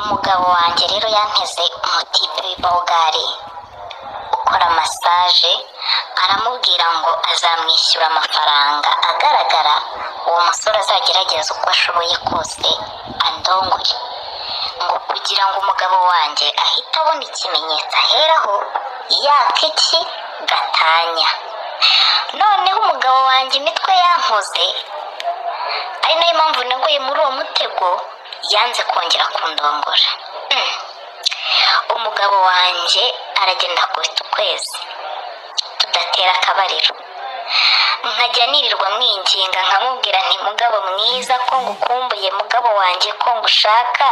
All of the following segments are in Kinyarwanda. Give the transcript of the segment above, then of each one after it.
Umugabo wanjye rero yanteze umutipe w'ibogari ukora massage, aramubwira ngo azamwishyura amafaranga agaragara, uwo musore azagerageza uko ashoboye kose andongore, ngo kugira ngo umugabo wanjye ahite abona ikimenyetso aheraho yaka iki gatanya. Noneho umugabo wanjye imitwe yankoze, ari nayo mpamvu naguye muri uwo mutego, yanze kongera kundongora. Umugabo wanjye aragenda akubita ukwezi tudatera akabariro, nkajya nirirwa mwinginga, nkamubwira nti: "Mugabo mwiza, ko ngukumbuye, mugabo wanjye, ko ngushaka,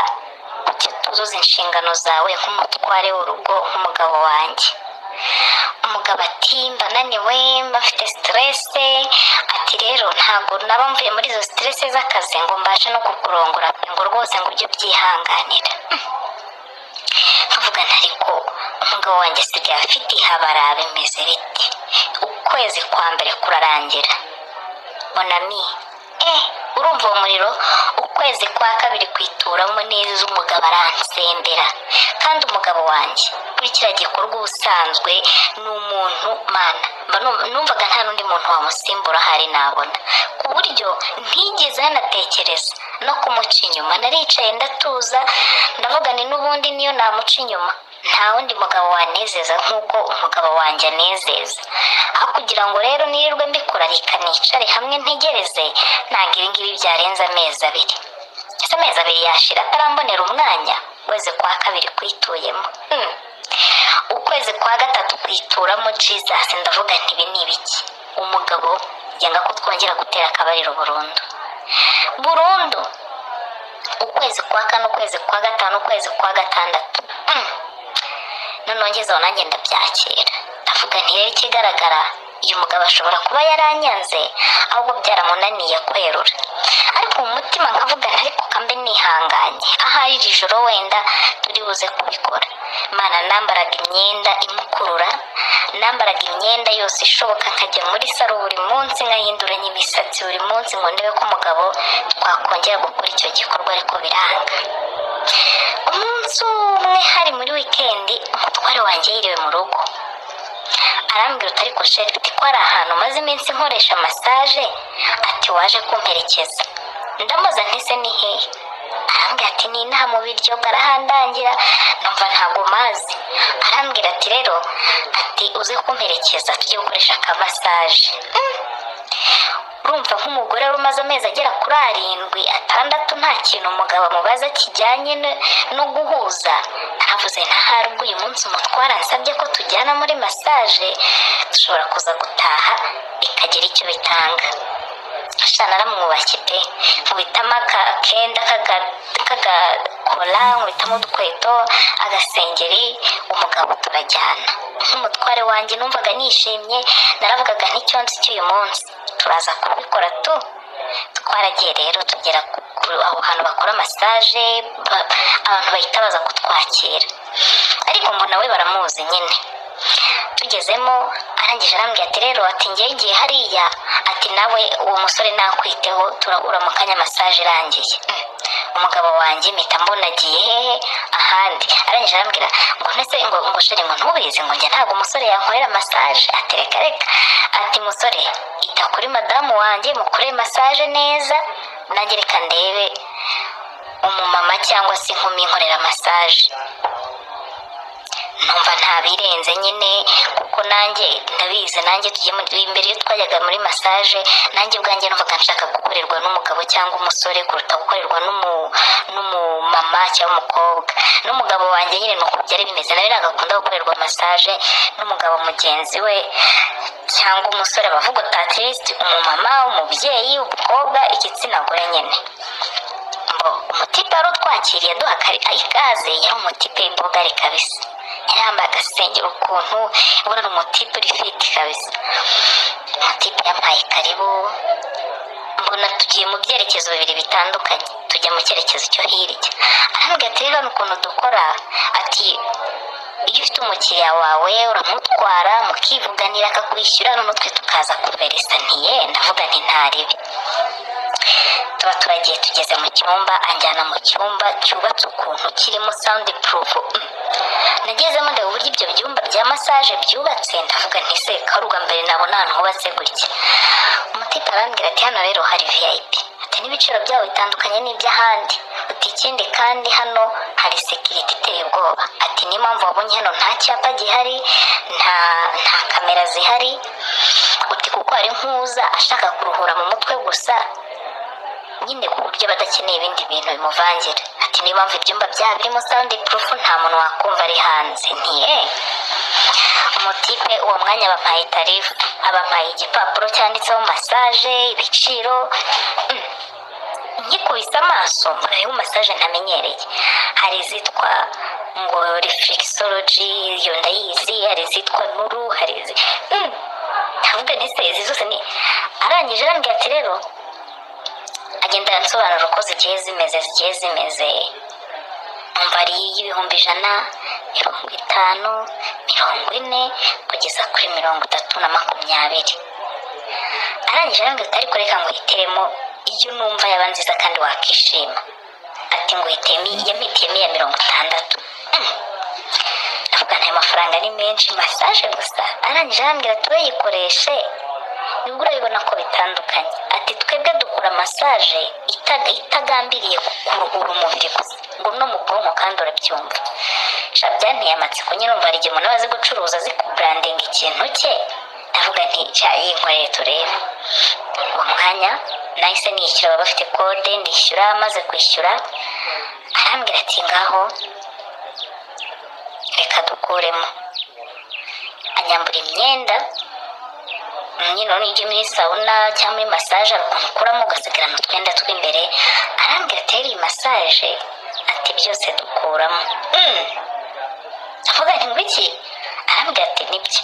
kuki utuzuza inshingano zawe nk'umutware w'urugo, nk'umugabo wanjye?" Umugabo ati: "Mba naniwe, mba mfite stress." Ati: "Rero ntabwo naba mvuye muri izo stress z'akazi ngo mbashe no kukurongora pe, ngo rwose ngo ujye ubyihanganira." Nkavuga nti: "Ariko umugabo wanjye asigaye afite ihabara, bimeze bite?" Ukwezi kwa mbere kurarangira, mon ami, urumva uwo muriro. Ukwezi kwa kabiri kwituramo neza, umugabo aransembera. Kandi umugabo wanjye kuri kiriya gikorwa ubusanzwe ni umuntu mana mba numvaga nta n'undi muntu wamusimbura ahari nabona, ku buryo ntigeze nanatekereza no kumuca inyuma. Naricaye ndatuza, ndavuga ni n'ubundi niyo namuca inyuma, nta wundi mugabo wanezeza nk'uko umugabo wanjye anezeza. Aho kugira ngo rero nirirwe mbikora, reka nicare hamwe ntegereze. Ntabwo ibi ngibi byarenze amezi 2. Ese amezi 2 yashira atarambonera umwanya? Ukwezi kwa kabiri kwituyemo. Ukwezi kwa gatatu kwituramo, Jesus, ndavuga nti: "Ibi ni ibiki?" Umugabo yanga ko twongera gutera akabariro burundu burundu. Ukwezi kwa kane, ukwezi kwa gatanu, ukwezi kwa gatandatu. Noneho ngezeho nanjye ndabyakira, ndavuga nti: "Rero ikigaragara, uyu mugabo ashobora kuba yaranyanze, ahubwo byaramunaniye kwerura." Ariko mu mutima nkavuga nti: "Ariko kambe nihanganye, ahari iri joro wenda turi buze kubikora." Mana, nambaraga imyenda imukurura, nambaraga imyenda yose ishoboka, nkajya muri salon buri munsi, nkahinduranya imisatsi buri munsi, ngo ndebe ko umugabo twakongera gukora icyo gikorwa, ariko biranga. Umunsi umwe hari muri wikendi, umutware wanjye yiriwe mu rugo, arambwira uti: "Ariko chéri," uti, "ko ari ahantu maze iminsi nkoresha massage," ati, "waje kumperekeza?" Ndamubaza nti: "Se ni hehe?" Arambwira ati: "Ni inaha mu biryo." Arahandangira, numva ntabwo mazi. Arambwira ati: "Rero," ati, "uze kumperekeza tujye gukoresha akamassage." Urumva, nk'umugore wari umaze amezi agera kuri 7, 6, nta kintu umugabo amubaza kijyanye no guhuza, ntavuze ntahari ubwo uyu munsi umutwara ansabye ko tujyana muri massage, dushobora kuza gutaha bikagira icyo bitanga. Sha, naramwubashye pe. Nkubitamo akenda k'agakora, nkubitamo udukweto, agasengeri, umugabo turajyana. Nk'umutware wanjye numvaga nishimye, naravugaga nticyo nzi cy'uyu munsi turaza kubikora tu. Twaragiye rero, tugera aho hantu bakora massage, abantu bahita baza kutwakira, ariko mbona we baramuzi nyine. Tugezemo, arangije arambwira ati: "Rero," ati, "ngiye ngiye hariya," ati, "nawe uwo musore nakwiteho, turahura mu kanya massage irangiye." Umugabo wanjye mpita mbona agiye hehe ahandi. Arangije arambwira ngo: "Ntese ngo chéri, ngo ntubizi, ngo njye ntabwo umusore yankorera massage." Ati: "Reka reka," ati, "musore, ita kuri madamu wanjye, mukore massage neza, nanjye reka ndebe umumama cyangwa se inkumi inkorera massage." Numva nta birenze nyine, kuko nanjye ndabizi, nanjye tugiye muri imbere, iyo twajyaga muri massage, nanjye ubwanjye numvaga nshaka gukorerwa n'umugabo cyangwa umusore kuruta gukorerwa n'umumama cyangwa umukobwa. N'umugabo wanjye nyine ni uko byari bimeze, nawe ntabwo akunda gukorerwa massage n'umugabo mugenzi we cyangwa umusore, abavuga at least umumama, umubyeyi, umukobwa, igitsina gore nyine. Ngo umutipe wari utwakiriye aduha ikaze yari umutipe w'imbogari kabisa, yari yambaye agasengeri ukuntu, ubona ni umutipe uri fit kabisa. Umutipe yampaye karibu, mbona tugiye mu byerekezo bibiri bitandukanye, tujya mu cyerekezo cyo hirya. Arambwira ati: "Rero hano ukuntu dukora," ati, "iyo ufite umukiriya wawe uramutwara, mukivuganira, akakwishyura, noneho twe tukaza kuverisa." Ntiye, ndavuga nti: "Ntaribi." Tuba turagiye, tugeze mu cyumba, anjyana mu cyumba cyubatse ukuntu kirimo sound proof. Nagezemo ndeba uburyo ibyo byumba bya massage byubatse, ndavuga nti: "Se karuga mbere nabona ahantu hubatse gutya?" Umutipe arambwira ati: "Hano rero hari VIP," ati: "N'ibiciro byabo bitandukanye n'iby'ahandi," ati: "Ikindi kandi hano hari sécurité iteye ubwoba," ati: "Niyo mpamvu wabonye hano nta cyapa gihari, nta kamera zihari," uti: "Kuko hari nk'uza ashaka kuruhura mu mutwe gusa nyine, ku buryo badakeneye ibindi bintu bimuvangira," ati: "Niyo mpamvu ibyumba byabo birimo sound proof, nta muntu wakumva ari hanze." Ntiye umutipe uwo mwanya bampaye tarif, abampaye igipapuro cyanditseho massage, ibiciro. Nkikubise amaso mbona hariho massage ntamenyereye. Hari izitwa ngo reflexology, iyo ndayizi, hari izitwa nuru, hari izi. Ndavuga nti: "Se izi zose ni?" Arangije arambwira ati rero, agenda aransobanura uko zigiye zimeze. Umva, ari iy'ibihumbi 100, 50, 40, kugeza kuri 30 na 20. Arangije arambwira ati: "Ariko reka nguhitiremo iyo numva yaba nziza kandi wakishima." Ati: "Nguhitiyemo," yampitiyemo iya 60. Ndavuga nti: "Ayo mafaranga ni menshi, massage gusa?" Arangije arambwira ati: "Uyikoreshe nibwo urabibona ko bitandukanye." Ati: "Twebwe dukora massage itagambiriye kuruhura umubiri gusa, ngo no mu bwonko kandi urabyumva." Sha, byanteye amatsiko nyine. Umva, hari igihe umuntu aba azi gucuruza, azi kubrandinga ikintu cye. Ndavuga nti: "Cya yinkorere turebe." Uwo mwanya nahise nishyura, baba bafite code, ndishyura. Maze kwishyura arambwira ati: "Ngaho reka dukuremo." Anyambura imyenda nyine. Urabona, iyo ugiye muri sauna cyangwa muri massage hari ukuntu ukuramo ugasigarana utwenda tw'imbere. Arambwira ati: "Rero iyi massage," ati, "byose dukuramo." Avuga nti: "Ngo iki?" Arambwira ati: "Nibyo."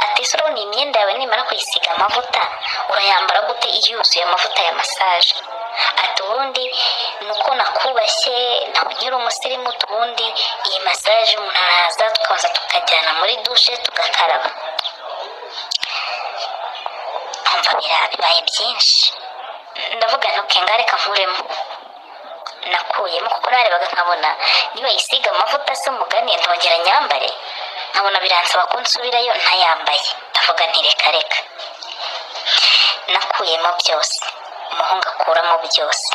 Ati: "Ese urabona iyi myenda yawe nimara kuyisiga amavuta urayambara gute iyo yuzuye amavuta ya massage?" Ati: "Ubundi ni uko nakubashye, nawe nkiri umusirimu, ubundi iyi massage umuntu araza tukabanza tukajyana muri douche tugakaraba." Nkumva bibaye byinshi. Ndavuga nti: "Okay, reka nkuremo." Nakuyemo kuko narebaga nkabona niba yisiga amavuta se umugani ndongera nyambare, nkabona biransaba ko nsubirayo ntayambaye. Ndavuga nti: "Reka reka." Nakuyemo byose, umuhungu akuramo byose,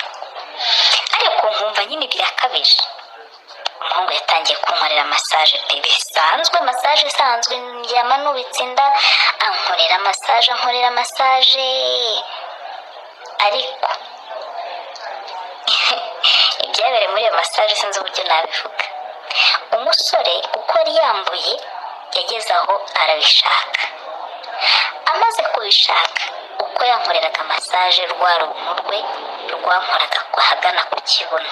ariko nkumva nyine birakabije. Umuhungu yatangiye kunkorera massage pe, bisanzwe, massage isanzwe. Ndyama nubitse inda, ankorera massage, ankorera massage, ariko ibyabereye muri iyo massage sinzi uburyo nabivuga. Umusore uko yari yambuye yageze aho arabishaka. Amaze kubishaka, uko yankoreraga massage, rwa rubuno rwe rwankoraga ahagana ku kibuno.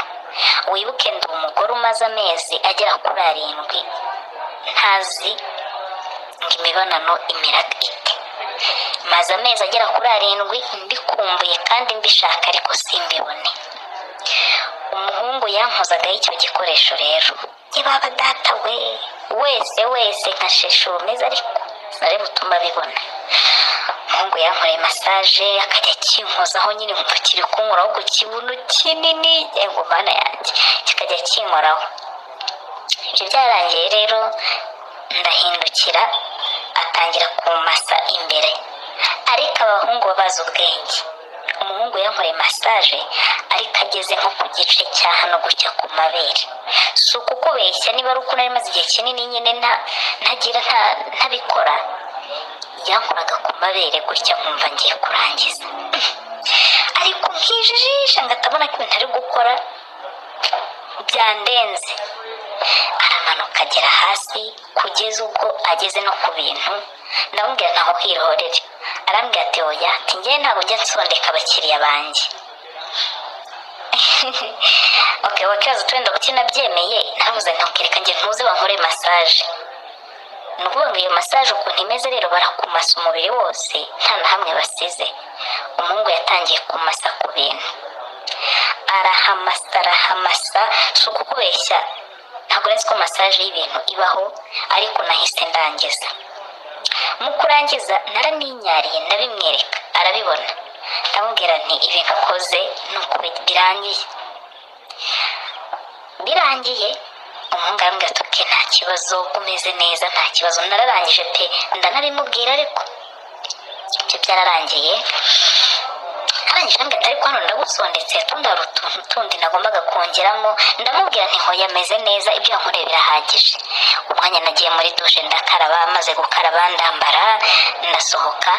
Wibuke ndi umugore umaze amezi agera kuri 7 ntazi ngo imibonano imera ite. Maze amezi agera kuri 7 mbikumbuye kandi mbishaka, ariko simbibone. Umuhungu yankozagaho icyo gikoresho rero, baba data we, wese wese nkashesha urumeze, ariko sinari butuma abibona. Umuhungu yankoreye massage, akajya akinkozaho nyine, nkumva kiri kunkoraho ku kibuno kinini, yego mana yanjye, kikajya kinkoraho. Ibyo byarangiye rero ndahindukira, atangira kumasa imbere. Ariko abahungu baba bazi ubwenge. Umuhungu yankoreye massage, ariko ageze nko ku gice cya hano gutya ku mabere, si ukukubeshya, niba ari uko nari maze igihe kinini nyine ntagira ntabikora, yankoraga ku mabere gutya nkumva ngiye kurangiza, ariko nkijijisha ngatabona ko ibintu ari gukora byandenze. Aramanuka agera hasi kugeza ubwo ageze no ku bintu. Ndamubwira ntaho hirorere. Arambwira ati: "Oya," ati: "Njyewe ntabwo njya nsondeka abakiriya banjye." Okay, wakibaza uti wenda kuki nabyemeye? Naravuze nti: "Reka njye ntuze bankore massage." Ni ukuvuga ngo iyo massage ukuntu imeze rero, barakumasa umubiri wose nta na hamwe basize. Umuhungu yatangiye kumasa ku bintu, arahamasa, arahamasa. Si ukukubeshya, ntabwo nzi ko massage y'ibintu ibaho, ariko nahise ndangiza. Mu kurangiza naraninyariye, ndabimwereka, arabibona. Ndamubwira nti ibintu ukoze ni uko birangiye. Birangiye umuhungu arambwira ati okay, nta kibazo, umeze neza, nta kibazo, nararangije pe. Ndanabimubwira, ariko ibyo byararangiye. Arangije arambwira ati ariko hano ndagusondetse, tundi hari utuntu tundi nagombaga kongeramo. Ndamubwira nti hoya, ameze neza, ibyo yankoreye birahagije. Umwanya nagiye muri dushe ndakaraba, maze gukaraba ndambara, ndasohoka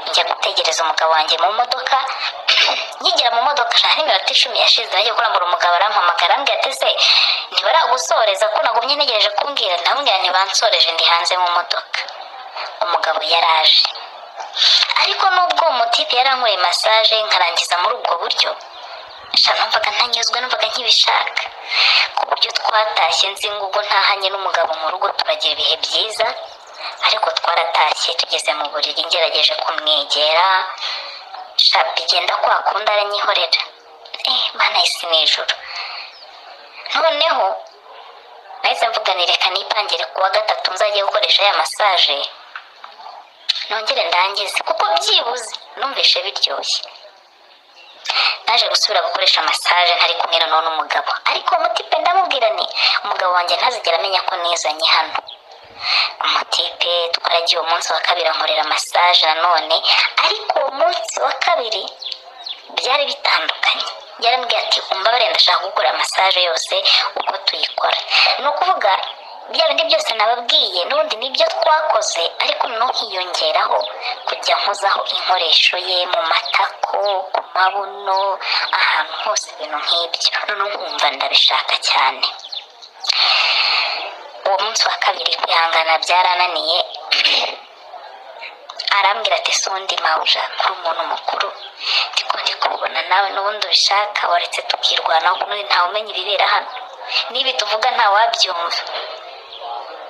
njya gutegereza umugabo wanjye mu modoka. Nkigera mu modoka, shana n'iminota 10 yashize, nagiye kurambura, umugabo arampamagara, arambwira ati se ntibaragusoreza ko nagumye ntegereje kumbwira? Ndamubwira ntibansoreje, ndi hanze mu modoka. Umugabo yaraje, ariko nubwo uwo mutipe yarankoreye massage nkarangiza muri ubwo buryo, sha numvaga ntanyuzwe, numvaga nkibishaka, ku buryo twatashye nzi ngo ubwo ntahanye n'umugabo mu rugo turagira ibihe byiza. Ariko twaratashye, tugeze mu buriri, ngerageje kumwegera, sha bigenda kwa kundi, aranyihorera. Mana y'isi n'ijuru! Noneho nahise mvuga nti reka nipangire kuwa gatatu nzajye gukoresha ya massage, nongere ndangize, kuko byibuze numvishe biryoshye. Naje gusubira gukoresha massage ntari kumwe noneho n'umugabo, ariko uwo mutipe ndamubwira ni umugabo wanjye ntazigera amenya ko nizanye hano. Umutipe twaragiye uwo munsi wa kabiri, ankorera massage nanone, ariko uwo munsi wa kabiri byari bitandukanye. Yarambwiye ati umbabarire, ndashaka gukora massage yose uko tuyikora. Ni ukuvuga bya bindi byose nababwiye n'ubundi nibyo twakoze, ariko noneho hiyongeraho kujya nkozaho inkoresho ye mu matako, ku mabuno, ahantu hose, ibintu nk'ibyo. Noneho nkumva ndabishaka cyane. Uwo munsi wa kabiri kwihangana byarananiye. Arambwira ati sundi mawuja, kuri umuntu mukuru, ndiko ndi kubona nawe n'ubundi ubishaka, waretse tukirwanaho, n'ubundi ntawe umenya ibibera hano, n'ibi tuvuga ntawabyumva.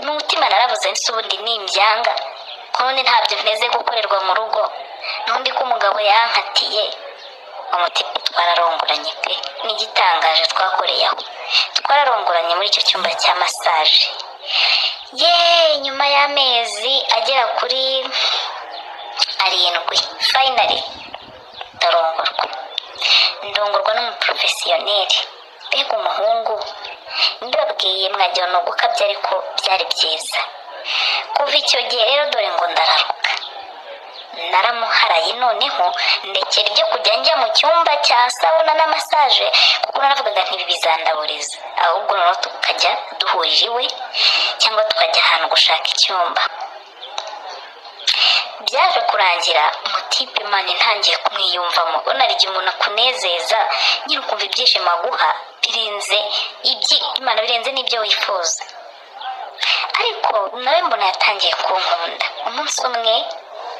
Mu mutima naravuze nsi ubundi nimbyanga, ko n'ubundi ntabyo nteze gukorerwa mu rugo, n'undi ko umugabo yankatiye. Umutipe twararongoranye pe! N'igitangaje twakoreye aho, twararongoranye muri icyo cyumba cya massage. Ye, nyuma y'amezi agera kuri 7, finally ndarongorwa, ndongorwa n'umuprofessional. Mbega umuhungu! Ndababwiye mwagira ni ugukabya, ariko byari byiza. Kuva icyo gihe rero, dore ngo ndararuka, naramuharaye. Noneho ndekera ibyo kujya njya mu cyumba cya sauna na massage, kuko naravugaga ntibi bizandaburiza, ahubwo noneho tukajya duhurira iwe cyangwa tukajya ahantu gushaka icyumba. Byaje kurangira umutipe mani ntangiye kumwiyumvamo. Ubona igihe umuntu akunezeza nyine, ukumva ibyishimo aguha birenze ibyi Imana, birenze n'ibyo wifuza. Ariko nawe mbona yatangiye kunkunda. Umunsi umwe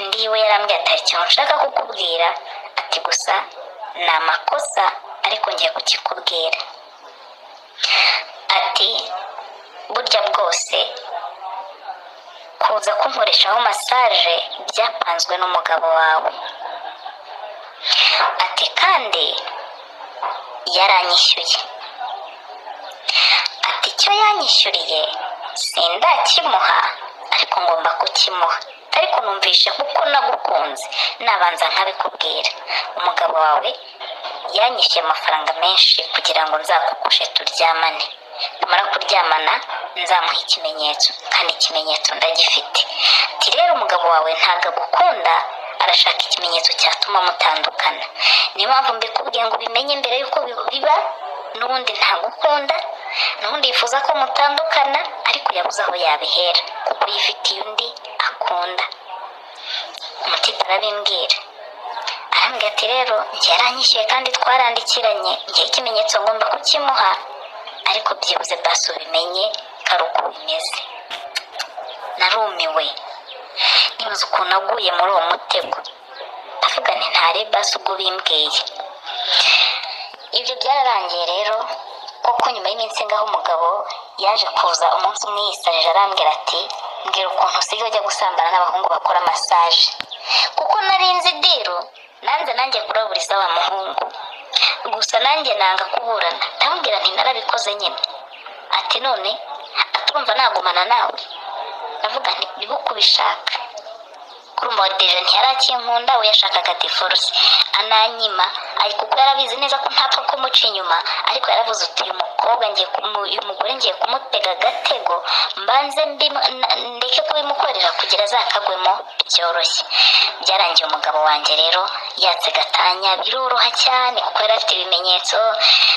ndiwe, yarambwiye ati hari ikintu nshaka kukubwira, ati gusa ni amakosa, ariko ngiye kukikubwira. Ati burya bwose kuza kunkoreshaho massage byapanzwe n'umugabo wawe, ati kandi yaranyishyuye, ati icyo yanyishyuriye sindakimuha, ariko ngomba kukimuha, ariko numvishe kuko nagukunze nabanza nkabikubwira. Umugabo wawe yanyishyuye amafaranga menshi kugira ngo nzakugushe turyamane, namara kuryamana nzamuha ikimenyetso, kandi ikimenyetso ndagifite. Ati rero umugabo wawe ntabwo agukunda, arashaka ikimenyetso cyatuma mutandukana. Niyo mpamvu mbikubwiye ngo ubimenye mbere y'uko biba. N'ubundi ntagukunda, n'ubundi yifuza ko mutandukana, ariko yabuze aho yabihera kuko yifitiye undi akunda. Umutipe arabimbwira, arambwira ati rero njye yaranyishyuye kandi twarandikiranye, njyewe ikimenyetso ngomba kukimuha, ariko byibuze basi ubimenye ko ari uko bimeze. Narumiwe, nibaza ukuntu aguye muri uwo mutego. Ndavuga nti ntare basi ubwo bimbwiye. Ibyo byararangiye rero koko. Nyuma y'iminsi ngaho, umugabo yaje kuza umunsi umwe yisarije, arambwira ati mbwira ukuntu usigaye ujya gusambana n'abahungu bakora massage, kuko nari nzi deal. Nanze nanjye kuraburiza wa muhungu, gusa nanjye nanga kuburana. Ndamubwira nti narabikoze nyine. Ati none atumva nagumana nawe? Ndavuga nti niba uko ubishaka. Kurumva déjà ntiyarakinkunda, we yashakaga divorce ananyima, ariko kuko yarabizi neza ko ntapfa kumuca inyuma. Ariko yaravuze uti: "Uyu mukobwa ngiye uyu mugore ngiye kumutega agatego, mbanze ndeke kubimukorera kugira azakagwemo byoroshye." Byarangiye umugabo wanjye rero yatse gatanya, biroroha cyane kuko yari afite ibimenyetso.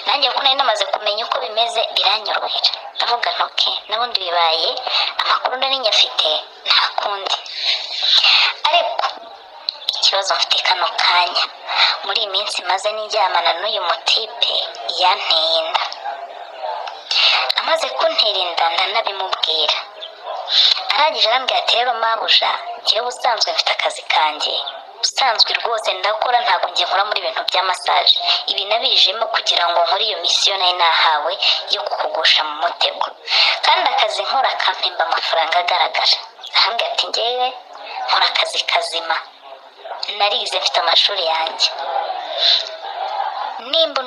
Nanjye kuko nari namaze kumenya uko bimeze, biranyorohera. Ndavuga nti: "Okay, n'ubundi bibaye amakuru nari nyafite, nta kundi." Ariko ikibazo mfite kano kanya, muri iyi minsi maze nijyamana n'uyu mutipe, yanteye inda. Amaze kuntera inda ndanabimubwira. Arangije arambwira ati: "Rero mabuja, njyewe ubusanzwe mfite akazi kanjye usanzwe rwose ndakora, ntabwo njye nkora muri ibintu bya massage. Ibi nabijemo kugira ngo nkore iyo mission nari nahawe yo kukugusha mu mutego, kandi akazi nkora kampemba amafaranga agaragara." Arambwira ati: "Njyewe nkora akazi kazima, narize, mfite amashuri yanjye, nimba